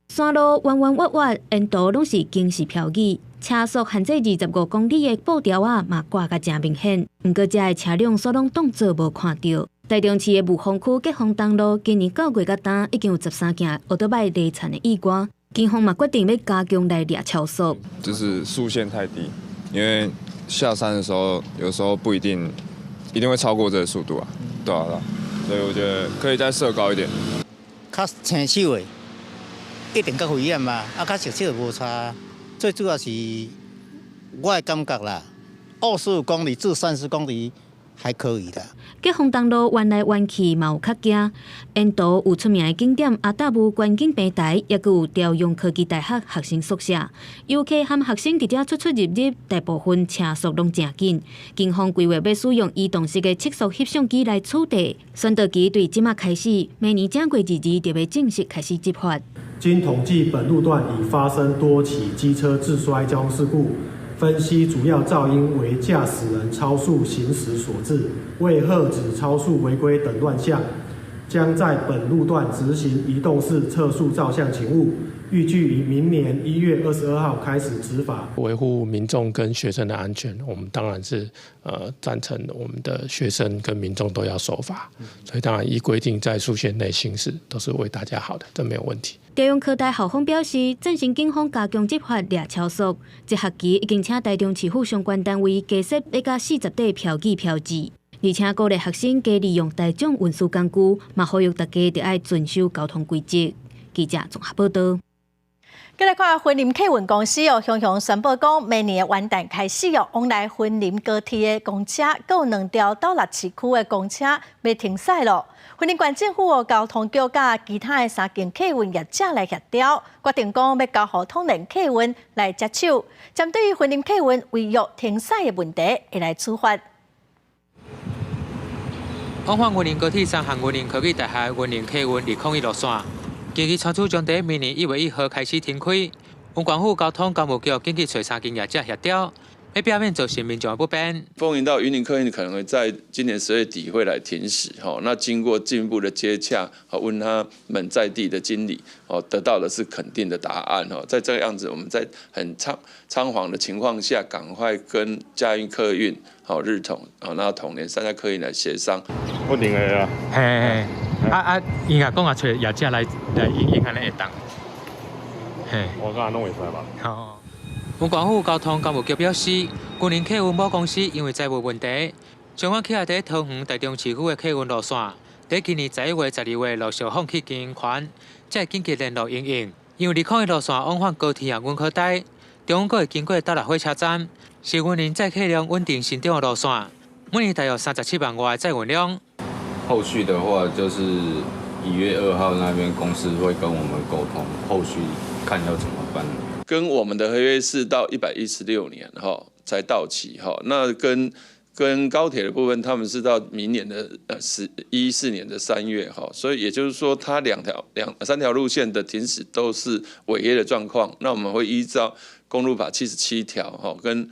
山路彎彎彎彎，沿途攏是警示標語，車速限制25公里的布條仔嘛掛甲誠明顯。毋過遮的車輛煞攏當做無看著。台中市的霧峰區吉峰東路，今年9月到今已經有13件歐多擺犁田的意外，警方嘛決定欲加強來掠超速。就是速限太低，因為下山的時候，有時候不一定一定會超過這個速度啊，對啊，所以我覺得可以再設高一點。較生手的一定較危險嘛，啊，較熟手無差。最主要是我的感覺啦，25公里至30公里還可以的。吉峰東路彎來彎去嘛有較驚，沿途有出名的景點阿達霧觀景平台，抑閣有朝陽科技大學學生宿舍，遊客和學生佇遮出出入入，大部分車速攏誠緊。警方規劃欲使用移動式的測速翕相機來取締，宣導期對這馬開始，明年正月22就欲正式開始執法。經統計，本路段已發生多起機車致摔交通事故。分析主要肇因為駕駛人超速行駛所致，為遏止超速違規等亂象，將在本路段執行移動式測速照相勤務，預計於明年1月22號開始執法。維護民眾跟學生的安全，我們當然是贊成我們的學生跟民眾都要守法，所以當然依規定在速限內行駛都是為大家好的，這沒有問題。朝陽科大校方表示，贊成警方加強執法掠超速，這學期已經請台中市府相關單位加設140塊標語標誌，而且鼓勵學生加利用大眾運輸工具，嘛呼籲大家著愛遵守交通規則。記者綜合報道。閣來看雲林客運公司哦，雄雄宣布講，明年的元旦開始哦，往來雲林高鐵的公車，閣有兩條斗六市區的公車欲停駛囉。雲林縣政府哦，交通局佮其他的三間客運業者來協調，決定講欲交予統聯客運來接手，針對雲林客運違約停駛的問題，會來處罰。往返雲林高鐵站和雲林科技大學雲林客運201路線，近日傳出將佇明年1月1號開始停開。雲縣府交通工務局緊急揣三間業者協調，欲避免造成民眾的不便。豐營到雲林客運可能會在今年10月底會來停駛，吼，那經過進一步的接洽，問他們在地的經理，哦，得到的是肯定的答案，吼，在這個樣子，我們在很倉皇的情況下，趕快跟嘉運客運、好日統、好那統聯三家客運來協商。穩定的啊。嘿嘿，啊啊，伊若講啊，揣業者來來營運按呢會當。嘿，我感覺攏會使吧。好。運管府交通工務局表示，雲林客運母公司因為財務問題，將阮徛佇桃園台中市區的客運路線，佇今年11月、12月陸續放棄經營權，才會緊急聯絡營運。因為201路線往返高鐵和雲科台，中間閣會經過斗六火車站，是雲林載客量穩定成長的路線，每年大約37萬外的載運量。後續的話，就是1月2號那邊公司會跟我們溝通，後續看要怎麼辦。跟我們的合約是到116年哈才到期哈，那跟高鐵的部分，他們是到明年的14年的3月哈，所以也就是說，它兩條兩三條路線的停駛都是違約的狀況。那我們會依照公路法77條哈跟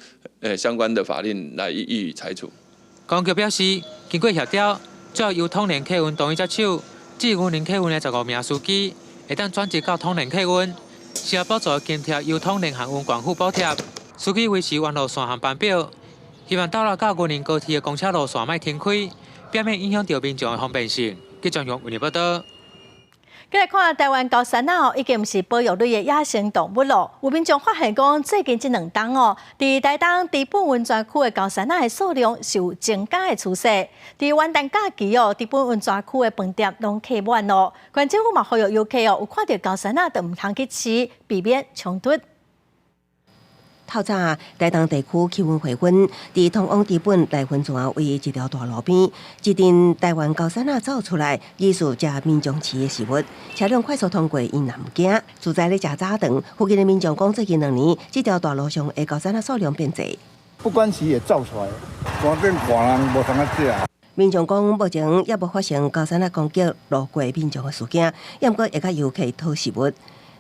相關的法令來予以裁處。公局表示，經過協調，最後由統聯客運同意接手，至雲林客運的15名司機會當轉職到統聯客運，是要補助津貼由統聯航運管府補貼，司機維持原路線航班表。希望斗六到雲林高鐵的公車路線莫停開，避免影響著民眾的方便性。記者用為你報道。繼來看台灣高山仔哦，已經毋是保育類的野生動物咯。有民眾發現講，最近這兩冬哦，佇台東知本溫泉區的高山仔的數量是有增加的趨勢。佇元旦假期哦，知本溫泉區的飯店攏客滿咯。縣政府嘛呼籲遊客哦，有看著高山仔就毋通去飼，避免衝突。透早，台東地區氣溫回溫，佇通往知本內溫泉唯一一條大路邊，一陣台灣高山仔走出來，疑似食民眾飼的食物，車輛快速通過，𪜶也毋驚。住在咧食早頓，附近的民眾講，最近2年，這條大路上的高山仔數量變濟。不管是會走出來，山頂寒人無通仔食。民眾講，目前猶無發生高山仔攻擊路過民眾的事件，猶毋過會共遊客討食物。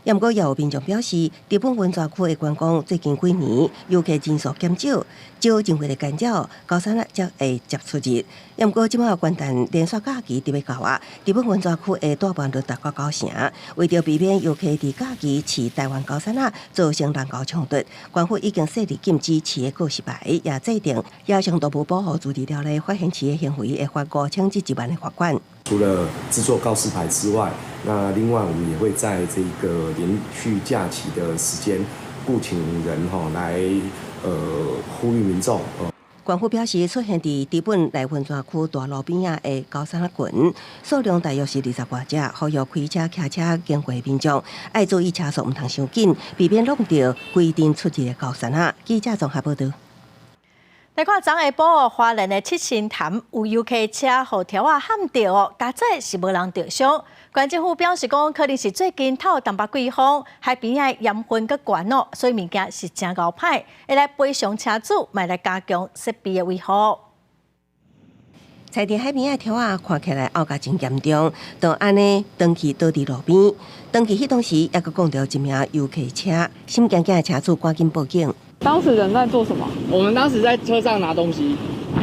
毋過也有民眾表示，知本溫泉區的觀光最近幾年遊客人數減少，少人為的干擾，高山仔才會接出入。毋過這擺元旦連續假期佇欲到啊，知本溫泉區的大滿率達到9成。為著避免遊客佇假期飼台灣高山仔造成人猴衝突，縣府已經設立禁止飼的告示牌，也制定野生動物保護自治條例，發現飼的行為會罰5000至1萬的罰款。除了製作告示牌之外，那另外我們也會在這個連續假期的時間，僱請人吼來呼籲民眾。縣府表示，出現佇知本內溫泉區大路邊仔的高山仔群，數量大約是20外隻，呼籲開車、騎車經過民眾愛注意車速，毋通傷緊，避免挵著規陣出入的高山仔。記者綜合報道。來看昨下晡花蓮的七星潭有遊客車予柱仔撼著哦，佳哉是無人著傷。縣政府表示講，可能是最近透東北季風，海邊仔鹽分閣懸哦，所以物件是誠𠢕歹，會來賠償車主，嘛來加強設備的維護。踩佇海邊仔柱仔看起來拗甲真嚴重，就按呢斷去倒佇路邊。斷去彼當時，猶閣摃著一名遊客車，心驚驚的車主趕緊報警。當時人在做什麼？我們當時在車上拿東西，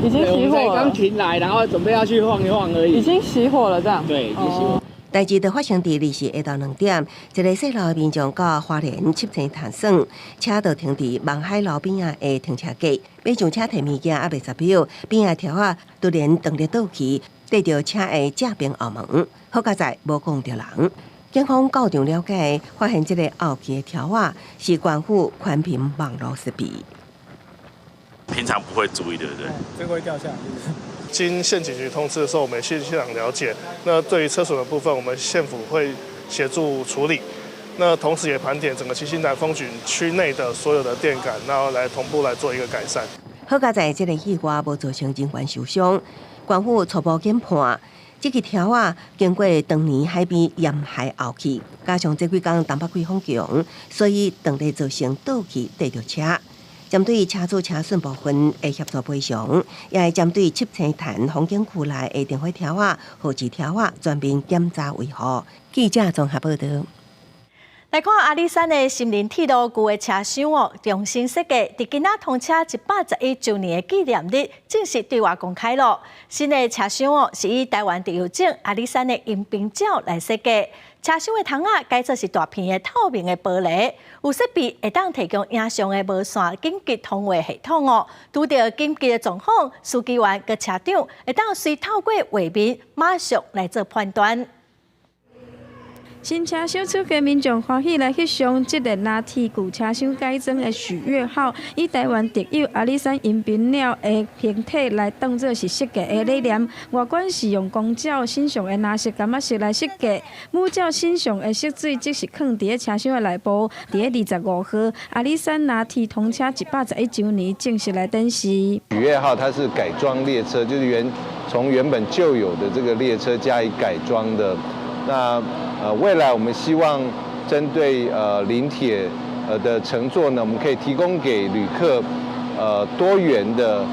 已經熄火了。剛停來，然後準備要去晃一晃而已。已經熄火了，這樣。對，已經熄火。代誌就發生佇二四下晝2點，一个細路的民眾到花蓮七星潭耍，車就停佇望海樓邊仔的停車格，欲上車提物件猶未十秒，邊仔柱仔突然斷裂倒去，硩著車的正邊後門，好佳哉無摃著人。警方到場了解，發現這个後期的柱仔是縣府寬頻網路設備。平常不會注意，對不對？這個會掉下來。經縣警局通知的時候，我們現場了解。那對於車損的部分，我們縣府會協助處理。那同時也盤點整個七星潭風景區內的所有的電桿，然後來同步來做一個改善。好佳哉這个意外無造成人員受傷，縣府初步研判，這个柱仔經過當年海邊鹽海後去，加上這幾工東北季風強，所以斷裂造成倒去硩著車。針對車主車損部分會協助賠償，也會針對七星潭風景區內的電火柱仔、號誌柱仔全面檢查維護。記者綜合報道。來看阿里山的森林鐵路舊的車廂哦，重新設計，佇今仔通車111週年的紀念日，正式對外公開咯。新的車廂哦，是以台灣特有種阿里山的迎賓鳥來設計。車廂的窗仔改做是大片的透明的玻璃，有設備會當提供影像的無線緊急通話系統哦。拄著緊急的狀況，司機員佮車長會當隨透過畫面馬上來做判斷。新車廂出嘅民眾歡喜來翕相，這个藍鐵舊車廂改裝的喜悅號，以台灣特有阿里山迎賓鳥的形體來當做是設計的理念。外觀是用光罩身上的藍色、柑仔色來設計，母照身上的色水則是囥佇咧車廂的內部。佇咧25號，阿里山藍鐵通車111週年正式來展示。喜悅號它是改裝列車，就是從原本舊有的這個列車加以改裝的。那未來我們希望針對臨鐵的乘坐呢，我們可以提供給旅客多元的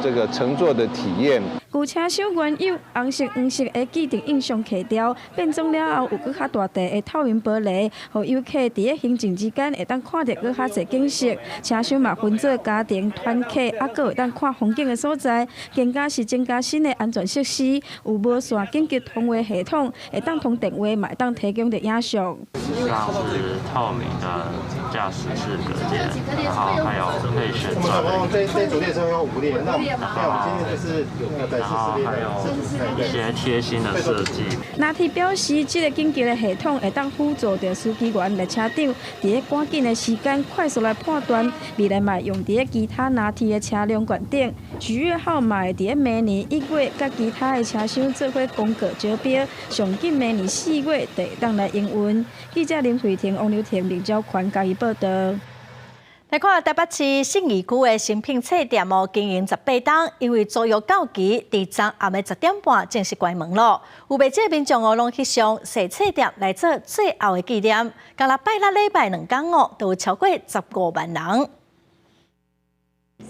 這個乘坐的體驗。舊車廂原有紅色、黃色的既定印象去掉，變裝了後有閣較大塊的透明玻璃，予遊客佇咧行進之間會當看著閣較濟景色。車廂嘛分做家庭、團客，猶閣會當看風景的所在。更加是增加新的安全設施，有無線緊急通話系統，會當通電話，嘛會當提供著影像。像是透明的駕駛室隔間，然後還有可以旋轉。這組列車有五列，那我們今天就是然後還有一些貼心的設計。藍鐵表示，這個緊急的系統會當輔助著司機員、列車長，佇咧趕緊的時間快速來判斷，未來嘛用佇咧其他藍鐵的車輛館頂。喜悅號嘛會佇咧明年1月，佮其他的車廂做伙公告招標，上緊明年4月就會當來營運。記者林慧婷、王劉婷、林昭權嘉義報導。來看台北市信義區的誠品冊店哦，經營18冬，因為租約到期，佇昨暗的10點半正式關門囉。有袂少民眾哦，攏翕相踅冊店來做最後的紀念。干焦拜六禮拜兩工哦，都有超過15萬人。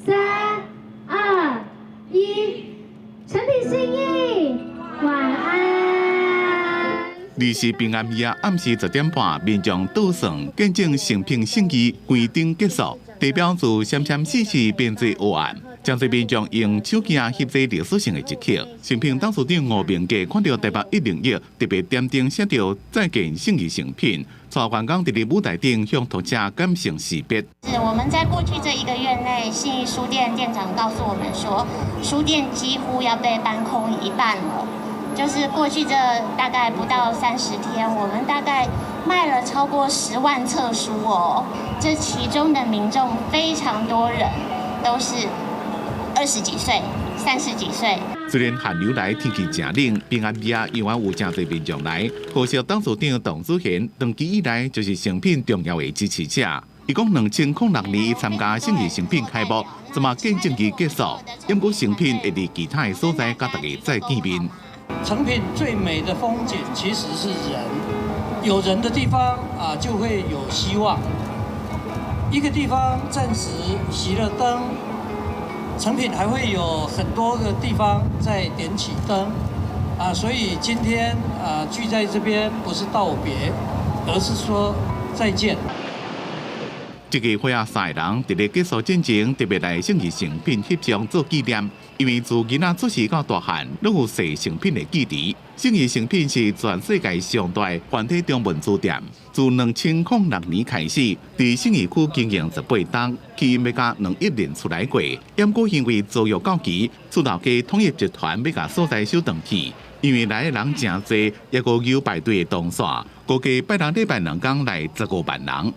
三、二、一，誠品信義，晚安。二是平安夜暗時10點半，民眾倒算見證誠品信義關燈結束，地標自閃閃爍爍變做黑暗。誠濟民眾用手機翕這歷史性的一刻。誠品董事長吳明傑看著台北101特別點燈寫著再見信義誠品，帶員工佇咧舞台頂向讀者感性士別。是我們在過去這一個月內，信義書店店長告訴我們說，書店幾乎要被搬空一半了。就是過去這大概不到30天，我們大概賣了超過10萬冊書哦。這其中的民眾非常多人都是20幾歲、30幾歲。雖然寒流來天氣誠冷，平安夜依然有誠濟民眾來。可惜董事長董子賢長期以來就是誠品重要的支持者。伊講2006年參加信義誠品開幕，這馬見證伊結束，毋過誠品會佇其他的所在佮大家再見面。誠品最美的風景其實是人，有人的地方啊就會有希望。一個地方暫時熄了燈，誠品還會有很多個地方在點起燈啊，所以今天啊聚在這邊不是道別，而是說再見。這个伙仔三个人佇咧結束進前，特別來信義誠品翕相做紀念，因為自囡仔出世到大漢，攏有踅誠品的記憶。信義誠品是全世界上大繁體中文書店，自2006年開始，佇信義區經營18冬，起欲共兩億認出來過。毋過因為租約到期，出頭家統一集團欲共所在收轉去，因為來的人誠濟，猶閣有排隊的長線，估計拜六禮拜兩工來15萬人。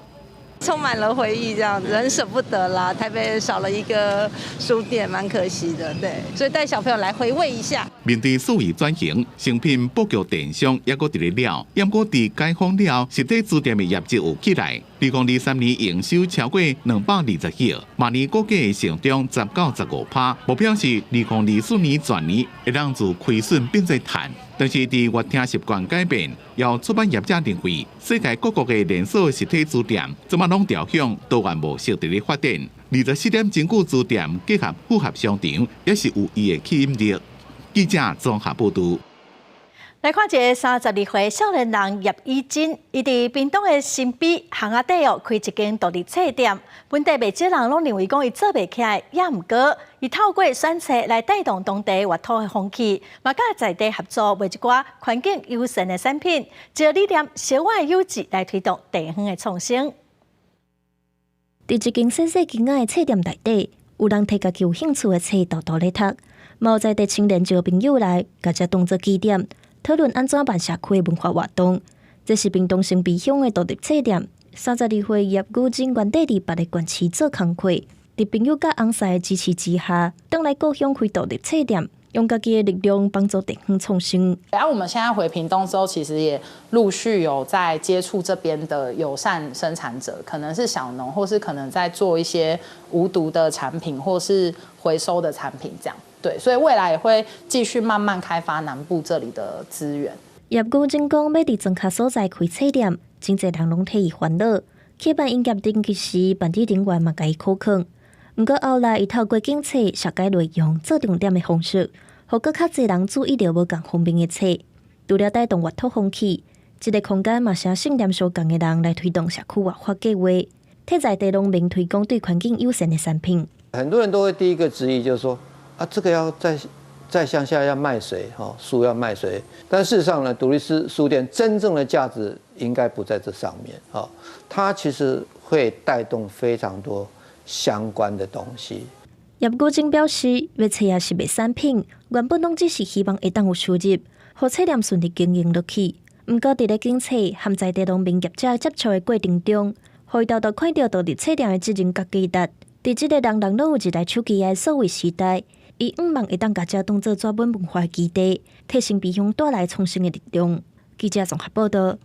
充滿了回憶，這樣子很捨不得啦。台北少了一個書店，蠻可惜的。對，所以帶小朋友來回味一下。面對數位轉型，誠品布局電商猶閣佇咧了，毋過佇解封了，實體書店的業績有起來。2023年營收超過220億，明年估計會成長10到15%，目標是2024年全年會當自虧損變做賺。但是佇閱聽習慣改變，有出版業者認為，世界各國的連鎖實體書店，這馬攏朝向多元模式佇咧發展。24點鐘書店結合複合商場，也是有伊的吸引力。記者綜合報導。來看一个32歲少年人葉以真，伊佇屏東的新埤巷仔底哦，開一間獨立冊店。本地袂少人攏認為講伊做袂起來，也毋過伊透過選冊來帶動當地閱讀的風氣，嘛佮在地合作賣一寡環境友善的產品，這個理念小我的有志來推動地方的創生。佇一間細細間仔的冊店內底，有人提家己有興趣的冊沓沓咧讀，嘛有在地青年招朋友來，共這當做據點。討論按怎辦社區的文化活動。這是屏東新埤鄉的獨立冊店，32歲葉玉珍原底佇別个縣市做工課，佇朋友佮翁婿的支持之下，轉來故鄉開獨立冊店，用家己的力量幫助地方創生。啊，我們現在回屏東之後，其實也陸續有在接觸這邊的友善生產者，可能是小農，或是可能在做一些無毒的產品，或是回收的產品，這樣。對，所以未來也會繼續慢慢開發南部這裡的資源。葉玉珍講，欲佇莊跤所在開冊店，真濟人攏替伊煩惱。去辦營業登記時，辦理人員嘛共伊苦勸。毋過後來，伊透過警冊寫改內容做重點的方式，予閣較濟人注意著無仝方便的冊。除了帶動閱讀風氣，這个空間嘛是信念相仝的人來推動社區活化計劃，替在地農民推廣對環境友善的產品。很多人都會第一個質疑，就是說啊，這個要在鄉下要賣誰？哈，書要賣誰？但事實上呢，獨立書店真正的價值應該不在這上面。哈，它其實會帶動非常多相關的東西。葉國正表示，賣冊也是賣產品，原本攏只是希望會當有收入，予冊店順利經營落去。毋過，佇咧警冊和在地農民業者接觸的過程中，予伊沓沓看著獨立冊店的責任佮價值。佇這個人人攏有一台手機的數位時代，伊向望會當共這當做紙本文化的基地，替新埤鄉帶來創新的力量。記者綜合報導。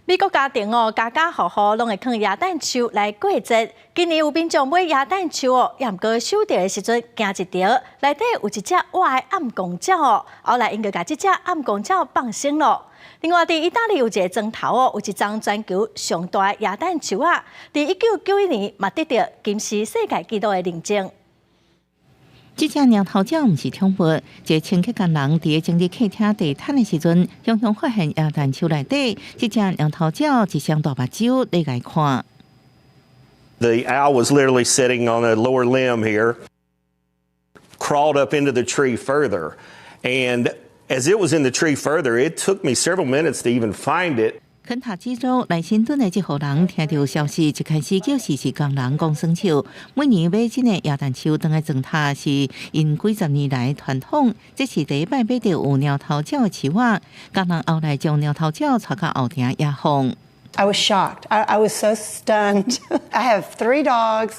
美國家庭哦，家家戶戶攏會囥耶誕樹來過節。今年有民眾買耶誕樹哦，也毋過收著的時陣驚一著，內底有一隻活的暗光鳥哦，後來𪜶就共這隻暗光鳥放生咯。另外，佇意大利有一个莊頭哦，有一叢全球上大的耶誕樹仔，佇1991年嘛得著金氏世界紀錄的認證。這隻貓頭鳥毋是寵物，一个清潔工人佇整理客廳地毯的時陣，雄雄發現耶誕樹內底，這隻貓頭鳥一雙大目睭咧共看。 The owl was literally sitting on a lower limb here, crawled up into the tree further, and as it was in the tree further, it took me several minutes to even find it. 肯塔基州萊辛頓的這戶人聽著消息，一開始叫實習工人講耍笑。每年買這个耶誕樹轉來裝塔是𪜶幾十年來傳統。這是第一擺買著有貓頭鳥的樹仔，工人後來將貓頭鳥帶到後庭野放。 I was shocked. I was so stunned. I have three dogs.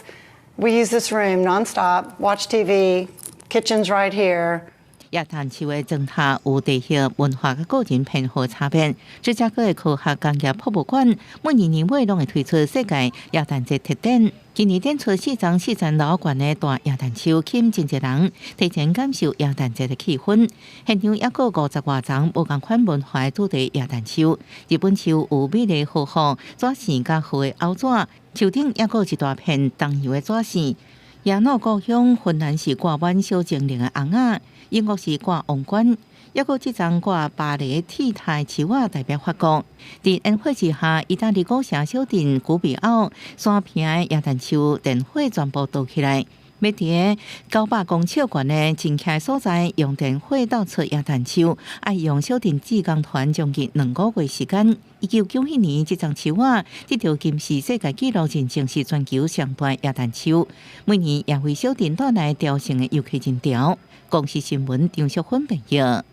We use this room nonstop. Watch TV. Kitchen's right here. 耶誕樹的裝塔有地域文化佮個人偏好差別。芝加哥的科學工業博物館每年年尾攏會推出世界耶誕節特展。今年展出四層四層樓懸的大耶誕樹，吸引真濟人提前感受耶誕節的氣氛。現場猶閣50外叢無仝款文化的主題耶誕樹。日本樹有美麗和風、紙線佮厚的拗紙，樹頂猶閣有一大片桐油的紙線。耶魯故鄉芬蘭是掛滿小精靈的尪仔，英國是掛王冠，猶閣這叢掛巴黎鐵塔的樹仔代表法國。佇煙火之下，意大利古城小鎮古比奧山坪的耶誕樹電火全部著起來，欲佇900公尺懸的真徛所在，用電火鬥出耶誕樹，愛用小鎮志工團將近2個月時間。1991年，這叢樹仔得著金氏世界紀錄認證是全球上大耶誕樹。每年也為小鎮帶來朝聖的遊客人潮。公視新聞張淑芬報導。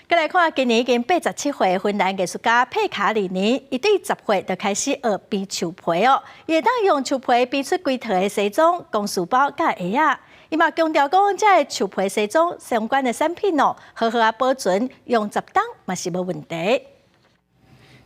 閣來看，今年已經87歲芬蘭藝術家佩卡里尼，伊對10歲就開始學編樹皮哦，伊會當用樹皮編出規套的西裝、公事包佮鞋仔。伊嘛強調講，這个樹皮西裝相關的產品哦，好好仔保存，用10冬嘛是無問題。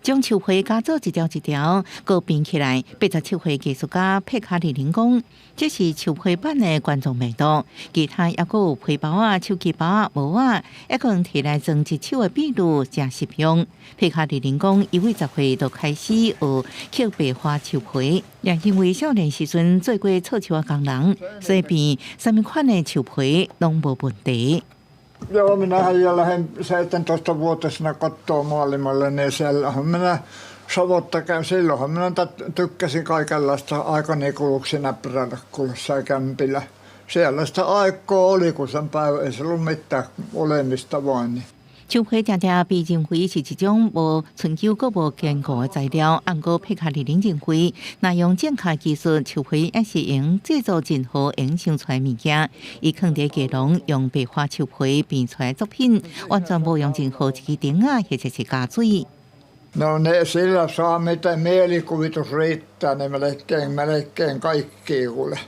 將樹皮絞做一條一條，閣編起來。87歲藝術家佩卡里林講，這是樹皮版的冠狀病毒。其他猶閣有皮包仔、手機包仔、帽仔，猶閣用提來裝一手的筆錄，誠實用。佩卡里林講，伊對10歲就開始學刻白花樹皮，也因為少年時陣做過鑿樹仔工人，所以編啥物款的樹皮攏無問題。 Joo, minähän jo lähdin 17-vuotisena kotoa maailmalle, niin siellähän minä savotta käyn. Silloinhan minä tykkäsin kaikenlaista aikani kuluksi näpräillä kuulossa kämpillä. Siellä sitä aikaa oli, kun sen päivä ei se ollut mitään olemista vain. Niin. 樹皮常常被認為是一種無持久閣無堅固的材料，毋過佩卡里林認為，若用正確技術，樹皮也是會製作任何會想出來物件。伊囥佇基隆用白花樹皮編出來作品，完全無用任何一支釘仔或者是膠水。No ne sillä saa mitä mielikuvitus riittää, niin melkein, melkein kaikki kuule.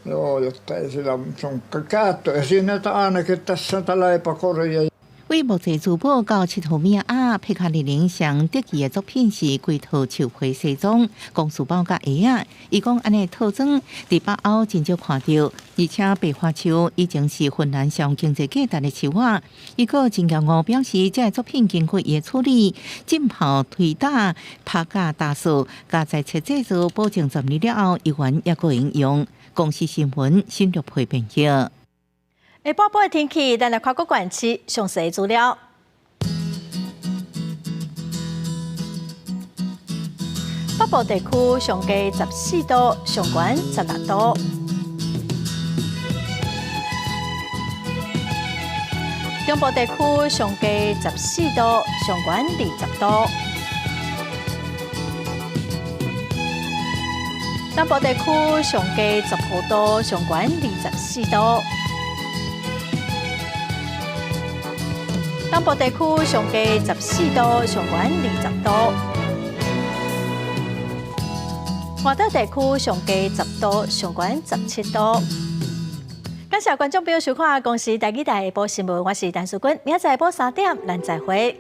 Joo, jotta ei sillä sun käyttöesineitä ainakin tässä tätä leipäkoria. 为木材珠宝到𨑨迌物仔，皮卡列宁上得意的作品是规套树皮西装、公事包佮鞋仔。伊讲按呢套装伫北欧真少看著，而且白桦树以前是芬兰上经济价值的树仔。伊阁真骄傲表示，这个作品经过伊的处理、浸泡、捶打、拍甲打扫、佮再次制作，保证10年了后，犹原犹阁会用。公视新闻新陆配编译。下晡晡的天气，咱来看各县市详细的资料。北部地区上低14度，上悬16度。中部地区上低14度，上悬20度。南部地区上低15度，上悬24度。东部地区上低14度，上悬20度。外岛地区上低10度，上悬17度。感谢观众朋友收看《公视台语台下晡新闻》，我是陈淑君，明仔载下晡3点，咱再会。